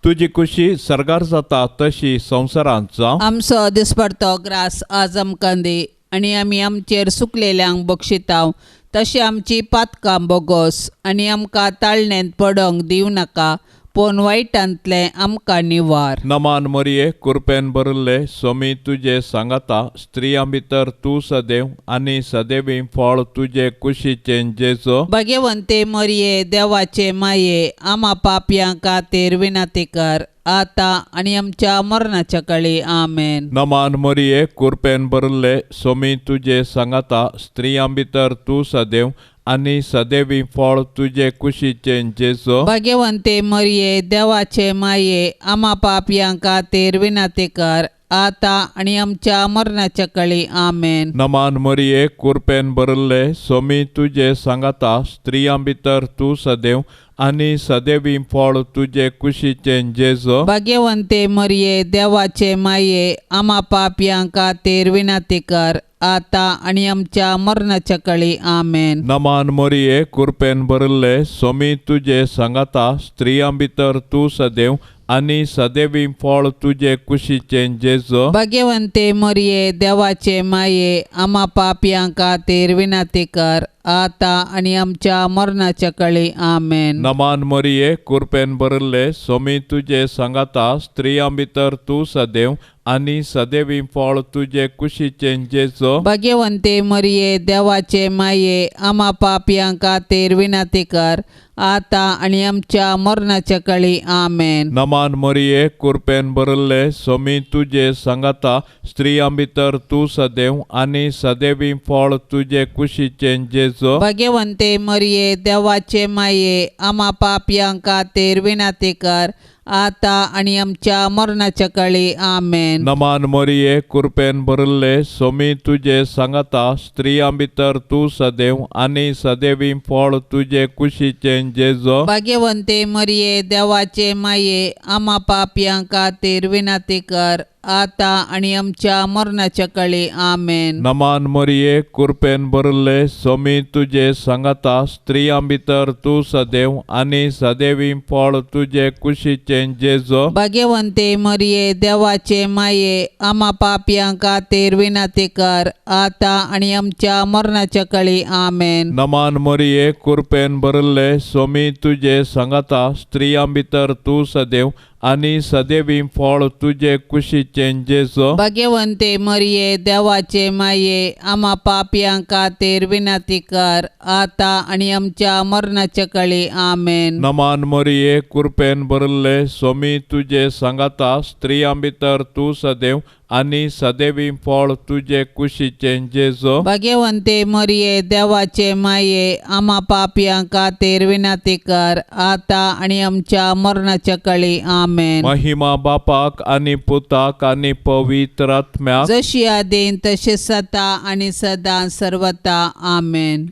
S2: तुजी खुशी सर्गार जाता तशी संवसारांत जावं.
S3: आमचो दिसपडतो ग्रास आज आमकां दी आनी आमी आमचेर सुकलेल्यांक बक्षिताव तशें आमची पातकां बोगोस आनी आमकां ताळणेंत पडोंक दिवं नाका, पूण वायटांतलें आमकां निवार.
S2: नमान मरिये, कृपेन भरिल्ले, स्वामी तुजे सांगाता, स्त्रियां भितर तूं सदैव आनी सदैवी फळ तुजे कुशीचें जेजू.
S3: भाग्यवंते मरिये, देवाचे माये, आमा पापयां खातीर विनंती कर, आतां आनी आमच्या मरणाच्या काळी. आमेन.
S2: नमान मरिये, कृपेन भरिल्ले, स्वामी तुजे सांगाता, स्त्रियां भितर तूं सदैव आनी सदैवी फळ तुजे कुशीचें जेजू.
S3: भाग्यवंते मरिये, देवाचे माये, आमा पापयां खातीर विनंती कर, आतां आनी आमच्या मरणाच्या काळी. आमेन.
S2: नमान मरिये, कृपेन भरिल्ले, स्वामी तुजे सांगाता, स्त्रियां भितर तूं सदैव आनी सदैवी फळ तुजे कुशीचें जेजू.
S3: भाग्यवंते मरिये, देवाचे माये, आमा पापयां खातीर विनंती कर, आतां आनी आमच्या मरणाच्या काळी. आमेन.
S2: नमान मरिये, कृपेन भरिल्ले, स्वामी तुजे सांगाता, स्त्रियां भितर तूं सदैव आनी सदैवी फळ तुजे कुशीचें जेजू.
S3: भाग्यवंते मरिये, देवाचे माये, आमा पापयां खातीर विनंती कर, आतां आनी आमच्या मरणाच्या काळी. आमेन.
S2: नमान मरिये, कृपेन भरिल्ले, स्वामी तुजे सांगाता, स्त्रियां भितर तूं सदैव आनी सदैवी फळ तुजे कुशीचें जेजू.
S3: भाग्यवंते मरिये, देवाचे माये, आमा पापयां खातीर विनंती कर, आतां आनी आमच्या मरणाच्या काळी. आमेन.
S2: नमान मरिये, कृपेन भरिल्ले, स्वामी तुजे सांगाता, स्त्रियां भितर तूं सदैव आनी सदैवी फळ तुजे कुशीचें जेजू.
S3: भाग्यवंते मरिये, देवाचे माये, आमा पापयां खातीर विनंती कर, आतां आनी आमच्या मरणाच्या काळी. आमेन.
S2: नमान मरिये, कृपेन भरिल्ले, स्वामी तुजे सांगाता, स्त्रियां भितर तूं सदैव आनी सदैवी फळ तुजे कुशीचें जेजू.
S3: भाग्यवंते मरिये, देवाचे माये, आमा पापयां खातीर विनंती कर, आतां आनी आमच्या मरणाच्या काळी. आमेन.
S2: नमान मरिये, कृपेन भरिल्ले, स्वामी तुजे सांगाता, स्त्रियां भितर तूं सदैव आनी सदैवी फळ तुजे कुशीचें जेजू.
S3: भाग्यवंते मरिये, देवाचे माये, आमा पापयां खातीर विनंती कर, आतां आनी आमच्या मरणाच्या काळी. आमेन.
S2: नमान मरिये, कृपेन भरिल्ले, स्वामी तुजे सांगाता, स्त्रियां भितर तूं सदैव आनी सदैवी फळ तुजे कुशीचें जेजू.
S3: भाग्यवंते मरिये, देवाचे माये, आमा पापयां खातीर विनंती कर, आतां आनी आमच्या मरणाच्या काळी. आमेन.
S2: नमान मरिये, कृपेन भरिल्ले, स्वामी तुजे सांगाता, स्त्रियां भितर तूं सदैव आनी सदैवी फळ तुजे कुशीचें जेजू.
S3: भाग्यवंते मरिये, देवाचे माये, आमा पापयां खातीर विनंती कर, आतां आनी आमच्या मरणाच्या काळी. आमेन.
S2: महिमा बापाक आनी पुताक आनी पवित्र आत्म्याक,
S3: जशी आदीन तशी सता आनी सदां सर्वता. आमेन.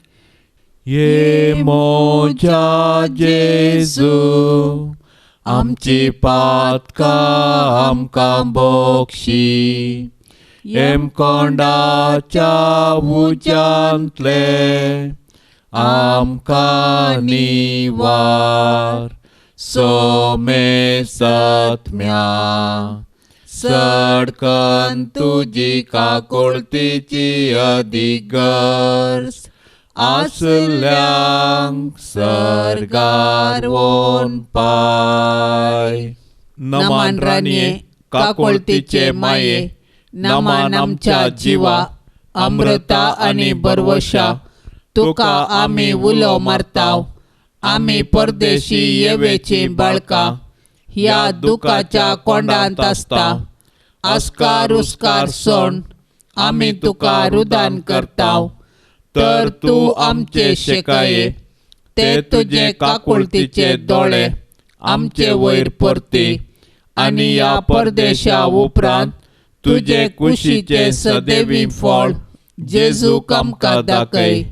S2: ये मोजा जेजू, आमची पातकां आमकां बोक्षी, हेमकोंडाच्या उज्यांतले आमकां निवार, सोमे सत्म्या सडकन तुजी काकुळतीची अदीक गरज आसल्यांक सर्गार वोन पाय.
S3: नमान राणये, काकुळतीचे माये, नमान आमच्या जिवा, अमृता आनी बरवशा, तुका आमी उलो मारताव, आमी परदेशी येवेची बाळकां, ह्या दुखाच्या कोंडांत आसता, आस्कार उस्कार सोण आमी तुका रुदान करताव,
S2: तर तूं आमचे शेकाये, ते तुजे काकुळतीचे दोळे आमचे वयर परती, आनी ह्या परदेशा उपरांत तुजे कुशीचे सदैवी फळ जेजूक आमकां दाखय.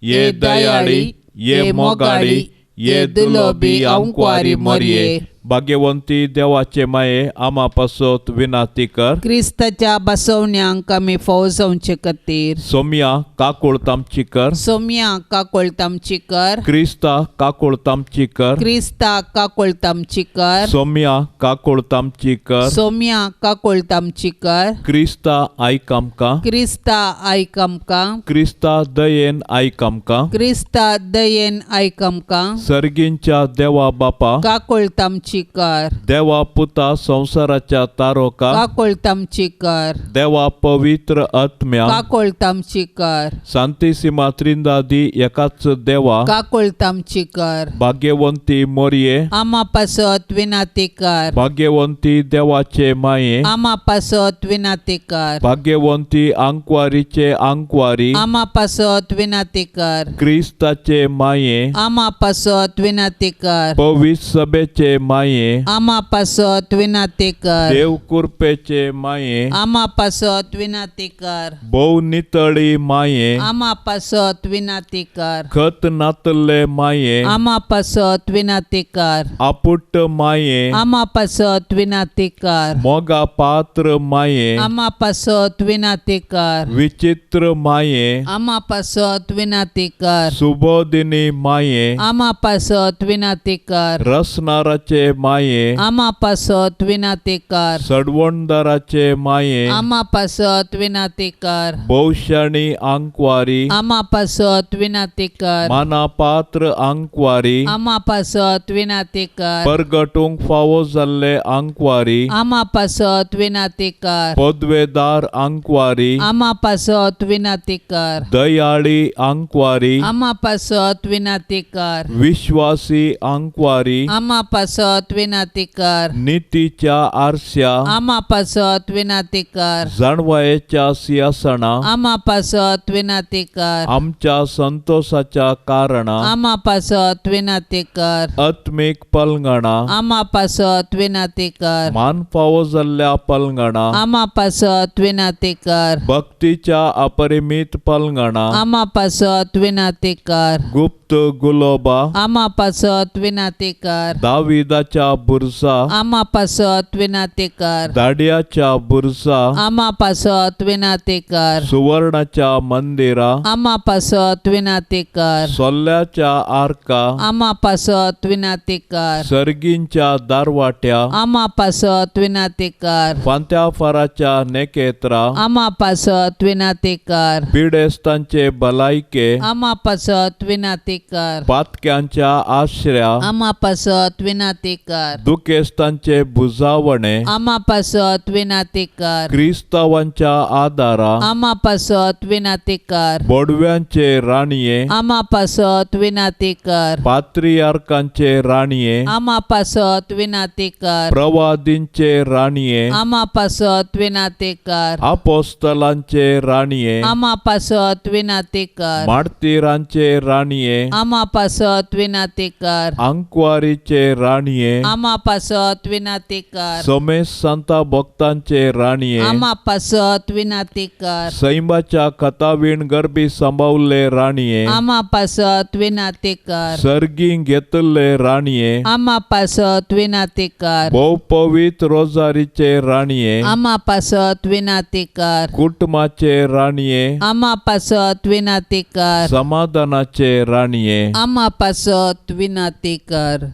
S2: ये दयाळी, ये मोगाळी, ये दुलोबी आंकवारी मरिये, भाग्यवंती देवाचे माये, आमा पासत विनाती कर.
S3: क्रिस्ताच्या बसवण्यांक आमी फौजवचे खातीर.
S2: सोम्या काकुळत आमची कर.
S3: सोम्या काकुळत आमची कर.
S2: क्रिस्ता काकुळत आमची कर.
S3: क्रिस्ता काकुळत आमची कर.
S2: सोम्या काकुळत आमची कर.
S3: सोम्या काकुळत आमची कर.
S2: क्रिस्ता आयक आमकां.
S3: क्रिस्ता आयक आमकां.
S2: क्रिस्ता दयेन आयक आमकां.
S3: क्रिस्ता दयेन आयक आमकां.
S2: सर्गींच्या देवा बापा
S3: काकुळत आमची आमची कर।
S2: देवा पुता संवसाराच्या तारोका
S3: काकोळत आमची कर।
S2: देवा पवित्र आत्म्या
S3: काकोळत आमची कर।
S2: सांतिसिमा त्रिंदादी एकाच देवा
S3: काकोळत आमची कर।
S2: भाग्यवंती मोरये
S3: आमा पासत विनाती कर।
S2: भाग्यवंती देवाचे माये
S3: आमा पासत विनाती कर।
S2: भाग्यवंती आंकवारीचे आंकवारी
S3: आमा पासत विनाती कर।
S2: क्रिस्ताचे माये
S3: आमा पासत विनाती कर।
S2: पवित्र सभेचे माये
S3: आमा पासत विनाती कर।
S2: देव कृपेचे माये
S3: आमा पासत विनाती कर।
S2: भोव नितळी माये
S3: आमा पासत विनाती कर।
S2: खत नातले माये
S3: आमा पासत विनाती कर।
S2: आपुट माये
S3: आमा पासत विनाती कर।
S2: मोगा पात्र माये
S3: आमा पासत विनाती कर।
S2: विचित्र माये
S3: आमा पासत विनाती कर।
S2: सुबोधिनी माये
S3: आमा पासत विनाती कर।
S2: रसनाराचे माये
S3: आमा पासत विनाती कर।
S2: सडवणदाराचे माये
S3: आमा पासत विनाती कर।
S2: भोवशाणी आंकवारी
S3: आमा पासत विनाती कर।
S2: माना पात्र आंकवारी
S3: आमा पासत विनाती कर।
S2: परगटूंक फावो जाल्ले आंकवारी
S3: आमा पासत विनाती कर।
S2: पदवेदार आंकवारी
S3: आमा पासत विनाती कर।
S2: दयाळी आंकवारी
S3: आमा पासत विनाती कर।
S2: विश्वासी आंकवारी
S3: आमा पासत विनाती कर।
S2: नितीच्या आरस्या
S3: आमा पासत विनाती कर।
S2: जाणवायेच्या सिंहासना
S3: आमा पासत विनाती कर।
S2: आमच्या संतोषाच्या कारणा
S3: आमा पासत विनाती कर।
S2: आत्मीक पलंगणा
S3: आमा पासत विनाती कर।
S2: मान फावो जाल्ल्या पलंगणा
S3: आमा पासत विनाती कर।
S2: भक्तीच्या अपरिमित पलंगणा
S3: आमा पासत विनाती कर।
S2: गुप्त गुलोबा
S3: आमा पासत विनाती कर।
S2: दाविदाच्या बुरसा
S3: आमा पासत विनाती कर।
S2: दाडियाच्या बुरसा
S3: आमा पासत विनाती कर।
S2: सुवर्णाच्या मंदिरा
S3: आमा पासत विनाती कर।
S2: सोल्ल्याच्या आर्का
S3: आमा पासत विनाती कर।
S2: सर्गींच्या दारवाट्या
S3: आमा पासत विनाती कर।
S2: फांत्याफाराच्या नेकेत्रा
S3: आमा पासत विनाती कर।
S2: पिडेस्तांचे भलायके
S3: आमा पासत विनाती कर।
S2: पातक्यांच्या आश्र्या
S3: आमा पासत विनाती कर।
S2: दुखेस्तांचे भुजावणे
S3: आमा पासत विनाती कर।
S2: क्रिस्तावांच्या आदारा
S3: आमा पासत विनाती कर।
S2: बोडव्यांचे राणये
S3: आमा पासत विनाती कर।
S2: पात्रियार्कांचे राणये
S3: आमा पासत विनाती कर।
S2: प्रवादींचे राणये
S3: आमा पासत विनाती कर।
S2: आपोस्तलांचे राणये
S3: आमा पासत विनाती कर।
S2: मार्तीरांचे राणये
S3: आमा पासत विनाती कर।
S2: आंकवारीचे राणये
S3: आमा पासत विनाती कर।
S2: समेस सांता भक्तांचे राणये
S3: आमा पासत विनाती कर।
S2: सैंबाच्या कथावीण गर्भी सांबावल्ले राणये
S3: आमा पासत विनाती कर।
S2: सर्गी घेतल्ले राणये
S3: आमा पासत विनाती कर।
S2: भोव पवित्र रोजारीचे राणये
S3: आमा पासत विनाती कर।
S2: कुटुंबाचे राणये
S3: आमा पासत विनाती कर।
S2: समाधानाचे राणये
S3: आमा पासत विनाती कर।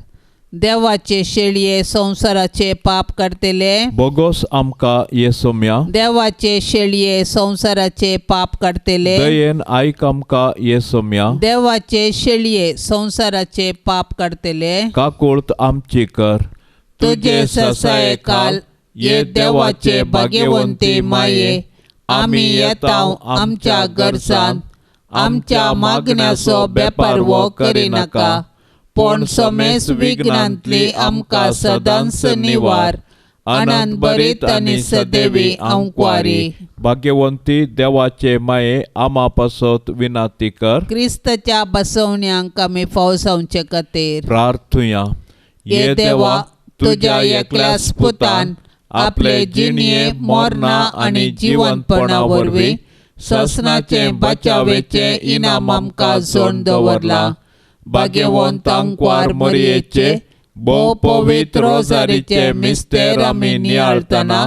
S3: देवाचे शेळये संवसाराचे पाप काडटले
S2: बोगोस आमकां येसोम्या।
S3: देवाचे शेळये संवसाराचे पाप काडटले
S2: दयेन आयक आमकां येसोम्या।
S3: देवाचे शेळये संवसाराचे पाप काडटले
S2: काकुळत आमची कर।
S3: तुजे ससायकाल ये देवाचे भाग्यवंती माये आमी येता आमच्या गरजान आमच्या मागण्याचो बेपारवो करिनाका पूण समेस विघ्नांतली आमकां सदांच निवार। आनंद बरीत आनी सदैवी आंकवारी।
S2: भाग्यवंती देवाचे माये आमा पासत विनाती कर।
S3: क्रिस्ताच्या बसवण्यांक आमी फाव जावचे खातीर
S2: प्रार्थुया।
S3: ये देवा तुज्या एकल्याच पुतान आपले जिणये मरणा आनी जिवंतपणा वरवीं ससनाचे बचावेचे इनाम आमकां जोडून दवरलां।
S2: भाग्यवंत आंकवार मोरयेचे भोव पवित्र रोजारीचे मिस्तेर आमी नियाळतना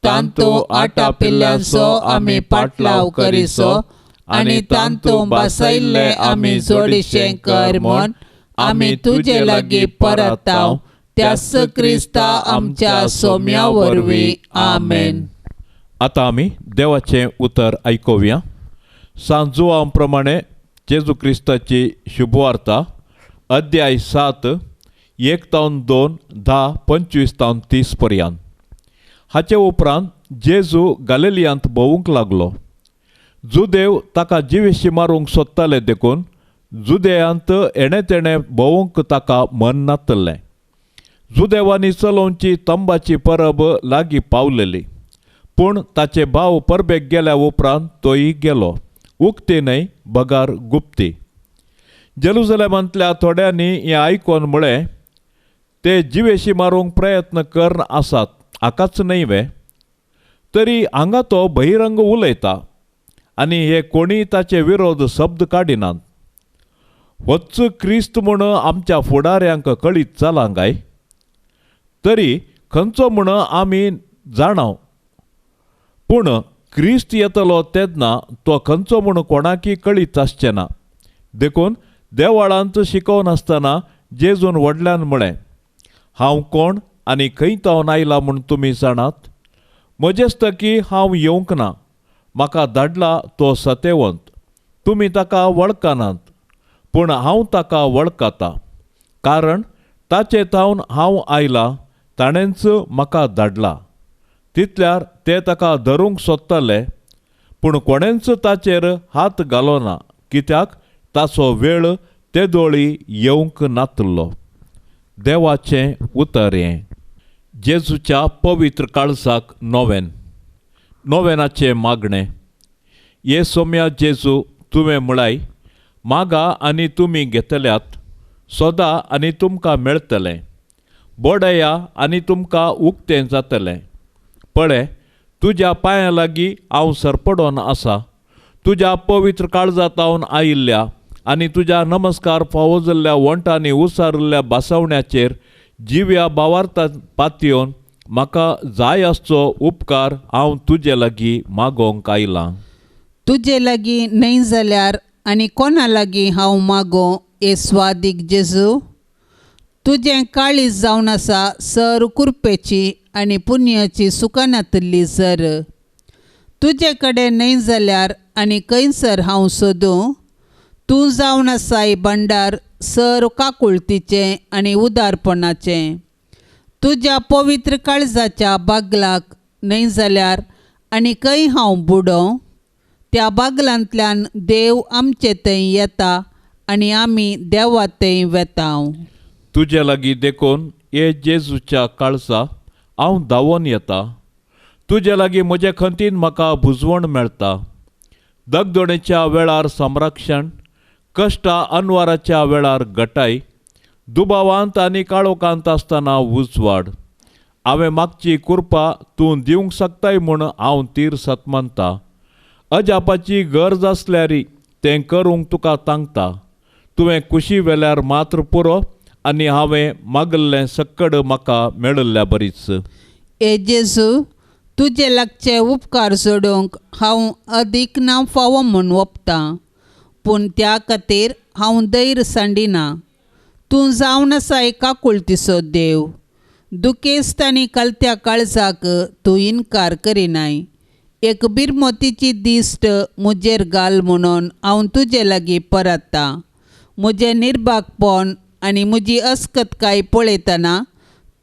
S2: तांतू आटापिल्ल्यांचो आमी पाटलाव करिसो आनी तांतू बसयल्ले आमी जोडीशें कर म्हूण आमी तुजे लागीं परताव त्याच क्रिस्ता आमच्या सोम्या वरवीं। आमेन। आतां आमी देवाचें उतर आयकुया। सांत जुवांव प्रमाणे जेजू क्रिस्ताची शुभवार्ता अध्याय 7 1 तावन 2 10:25 तावन 30 पर्यंत. हाचे उपरांत जेजू गालिलियांत भोंवूंक लागलो. जुदेव ताका जिवेशी मारूंक सोदताले, देखून जुदेयांत येणें तेणें भोंवूंक ताका मन नातलें. जुदेवांनी चलोवची तंबाची परब लागीं पावलेली. पूण ताचे भाव परबेक गेल्या उपरांत तोय गेलो, उक्ती न्हय बगार गुप्ती. जेरुजलेमांतल्या थोड्यांनी हें आयकोन म्हळें, ते जिवेशी मारूंक प्रयत्न करन आसात हाकाच न्हय वे? तरी हांगा तो बहिरंग उलयता आनी हे कोणीय ताचे विरोध शब्द काडिनात. होच क्रिस्त म्हूण आमच्या फुडाऱ्यांक कळीत जालां काय? तरी खंयचो म्हूण आमी जाणाव, पूण क्रिस्त येतलो तेन्ना तो खंयचो म्हूण कोणाकी कळीत आसचें ना. देखून देवळांत शिकोवन आसतना जेजून व्हडल्यान म्हळें, हांव कोण आनी खंय तावन आयला म्हूण तुमी जाणात? म्हजेस्तकी हांव येवंक ना, म्हाका धाडला तो सतेवंत. तुमी ताका वळखनात, पूण हांव ताका वळखता, कारण ताचे थावन हांव आयला, ताणेंच म्हाका धाडला. तितल्यार ते ताका धरूंक सोदताले, पूण कोणेंच ताचेर हात घालो ना, कित्याक ताचो वेळ तेदोळी येवंक नातलो. देवाचें उतर हें. जेजूच्या पवित्र काळजाक नोवेन. नोवेनाचें मागणें. ये सोम्या जेजू, तुवें म्हळाय, मागा आनी तुमी घेतल्यात, सोदा आनी तुमकां मेळटलें, बोडया आनी तुमकां उक्तें जातलें. पळय, तुज्या पांयां लागीं हांव सरपडोन आसा. तुज्या पवित्र काळजांत आयिल्ल्या आनी तुज्या नमस्कार फावो जाल्ल्या वंटांनी उसारिल्ल्या बासवण्याचेर जिव्या बावार्ता पातयेवन म्हाका जाय आसचो उपकार हांव तुजे लागीं मागोवंक आयलां.
S3: तुजे लागीं न्हय जाल्यार आनी कोणा लागीं हांव मागो, ए स्वादीक जेजू? तुजें काळीज जावन आसा सर कुरपेची आनी पुण्याची सुकानातल्ली सर. तुजे कडेन न्हय जाल्यार आनी खंयसर हांव सोदूं? तूं जावन आसाय भंडार सर काकुळतीचें आनी उदारपणाचें. तुज्या पवित्र काळजाच्या बागलाक न्हय जाल्यार आनी खंय हांव बुडों? त्या बागलांतल्यान देव आमचे थंय येता आनी आमी देवा थंय वेता.
S2: तुजे लागीं देखून, हे जेजूच्या काळजा, हांव धांवोन येता. तुजे लागीं म्हजे खंतीन म्हाका भुजवण मेळटा, दगदोणेच्या वेळार संरक्षण, कश्टा अनवाराच्या वेळार गटाय, दुबावांत आनी काळोखांत आसतना उजवाड. हांवें मागची कुरपा तूं दिवंक शकताय म्हूण हांव तीर सतमानता. अजापाची गरज आसल्यारी तें करूंक तुका तांकता. तुवें कुशी वेल्यार मात्र पुरो आनी हांवें मागल्लें सक्कड म्हाका मेळिल्ल्या बरीच.
S3: ए जेजू, तुजे लागचे उपकार सोडूंक हांव अदीक ना फावो म्हूण ओपतां, पूण त्या खातीर हांव धैर्य सांडिना. तूं जावन आसाय काकुळतीचो देव. दुखेस्त आनी कलत्या काळजाक तूं इनकार करिनाय. एक बिरमोतीची दिश्ट म्हजेर घाल म्हणून हांव तुजे लागीं परततां. म्हजें निर्भागपण आनी म्हजी अस्कतकाय पळयतना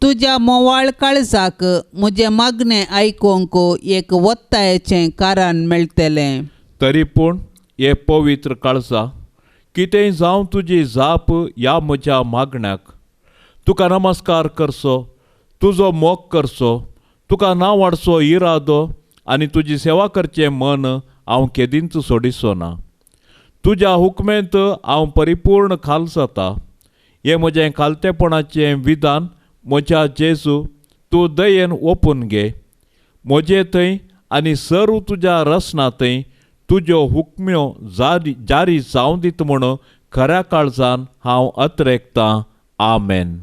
S3: तुज्या मोवाळ काळजाक म्हजें मागणें आयकूंक एक वत्तायेचें कारण मेळटलें.
S2: तरी पूण हे पवित्र काळजा, कितेंय जावं तुजी जाप ह्या म्हज्या मागण्याक, तुका नमस्कार करचो, तुजो मोग करचो, तुका नांव वाडचो इरादो आनी तुजी सेवा करचें मन हांव केदींच सोडिचो ना. तुज्या हुकमेंत हांव परिपूर्ण खाल जाता. हें म्हजें खालतेपणाचें विधान, म्हज्या जेजू, तूं दयेन ओपून घे. म्हजे थंय आनी सर्व तुज्या रसना थंय तुज्यो हुकम्यो जारी जारी जावं दीत म्हूण खऱ्या काळजान हांव अत्रेकतां. आमेन.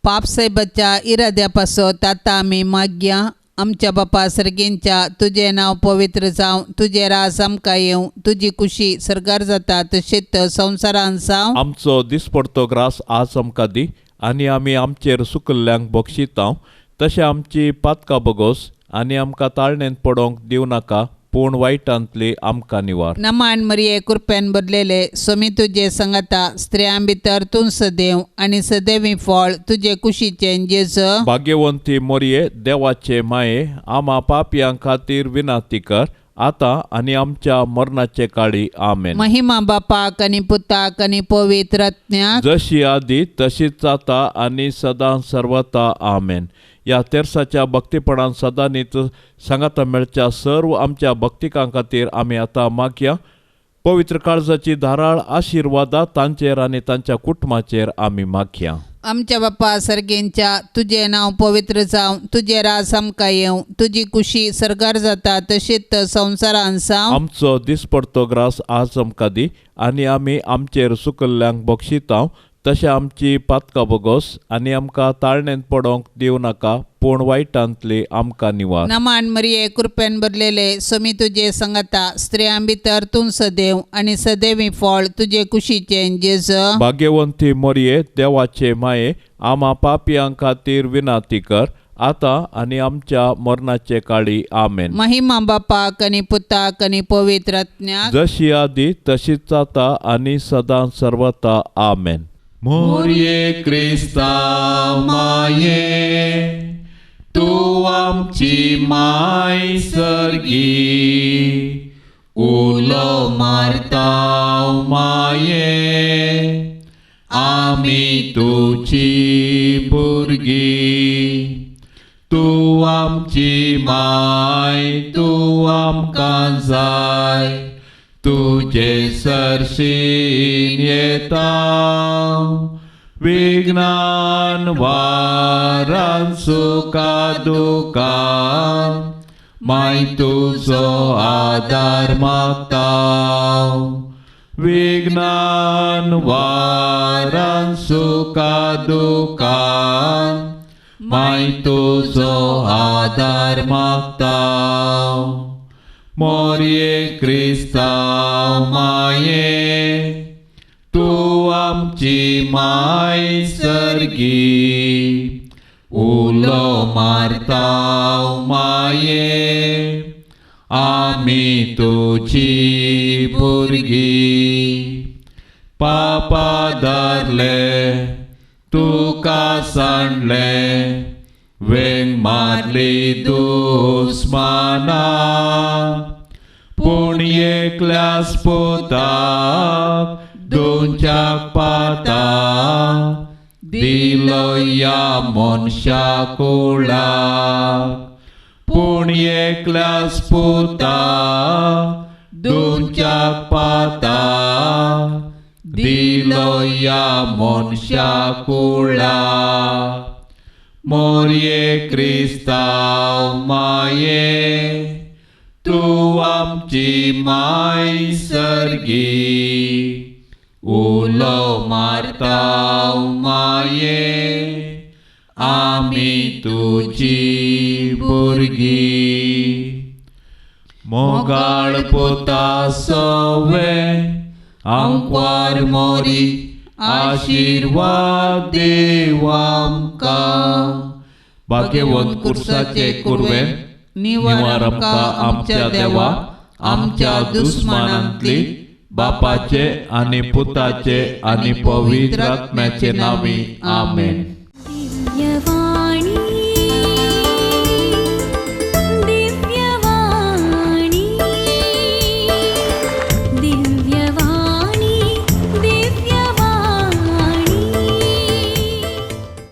S3: पापसाहेबाच्या इराद्या पासत आतां आमी मागया. आमच्या बापा सर्गींच्या, तुजें नांव पवित्र जावं, तुजें राज आमकां येवं, तुजी कुशी सर्गार जाता तशेंच संवसारान जावं.
S2: आमचो दिसपडतो ग्रास आज आमकां दी आनी आमी आमचेर सुकल्ल्यांक बक्षितांव तशें आमची पातकां बगोस आनी आमकां ताळणेंत पडोवंक दिवं नाका, पूण वायटांतली आमकां निवार.
S3: नमान मरिये कृपेन भरलेले स्वामी तुजे संगता, स्त्रियां भितर तूं सदैव आनी सदैवी फळ तुजे कुशीचें जेजू.
S2: भाग्यवंती मोरये देवाचे माये, आमा पापयां खातीर विनंती कर आतां आनी आमच्या मरणाचे काळी. आमेन.
S3: महिमा बापाक आनी पुताक आनी पवित्र आत्म्याक,
S2: जशी आदी तशीच जाता आनी सदां सर्वता. आमेन. ह्या तेर्साच्या भक्तीपणान सदांनीच सांगाता मेळच्या सर्व आमच्या भक्तिकां खातीर आमी आतां मागया. पवित्र काळजाची धाराळ आशिर्वादा तांचेर आनी तांच्या कुटुंबाचेर आमी मागया.
S3: आमच्या बापा सर्गेंच्या, तुजें नांव पवित्र जावं, तुजें राज आमकां येवं, तुजी कुशी सर्गार जाता तशीच संवसारान जावं.
S2: आमचो दिसपडतो ग्रास आज आमकां दी आनी आमी आमचेर सुकल्ल्यांक बक्षितांव तशें आमची पातकां बोगोस आनी आमकां ताळणेंत पडोंक दिवं नाका, पूण वायटांतली आमकां निवार.
S3: नमान मरिये कृपेन भरलेले स्वामी तुजे संगता, स्त्रियां भितर तूं सदैव आनी सदैवी फळ तुजे कुशीचें जेजू.
S2: भाग्यवंती मोरये देवाचे माये, आमा पापयां खातीर विनंती कर आतां आनी आमच्या मरणाचे काळी. आमेन.
S3: महिमा बापाक आनी पुताक आनी पवित्र आत्म्याक,
S2: जशी आदी तशीच जाता आनी सदां सर्वता. आमेन. मोरये क्रिस्ता माये, तूं आमची माय सर्गी, उलो मारता माये, आमी तुजी भुरगीं. तूं आमची माय, तूं आमकां जाय, तुजे सरशीन येता, विघ्नान वारान सुखा दुखान, माय तुजो आदार मागता, विघ्नान वारान सुखा दुखान, माय तुजो आदार मागता. मोरये क्रिस्तांव माये, तूं आमची माय सर्गी, उलो मारता माये, आमी तुजी भुरगीं. पापा धरले तुका सांडले, वेंग मारली दुस्माना, पूण एकल्याच पुताक दोनच्याक पाता दिलो ह्या मनशा कुळाक, पूण एकल्याच पुताक दोनच्याक पाता दिलो ह्या मनशा कुळाक. मोरये क्रिस्तांव माये, तूं आमची माय सर्गी, उलो मारता माये, आमी तुजी भुरगीं. मोगाळ पुता सवे आंकवार मोरी, आशिर्वाद देव आमकां. भाग्यवंत कुर्साचे कुर्वे निवार आमकां आमच्या देवा, आमच्या दुस्मानांतली, बापाचे आनी पुताचे आनी पवित्र आत्म्याचे नांवी. आमेन.
S1: दिव्यवाणी.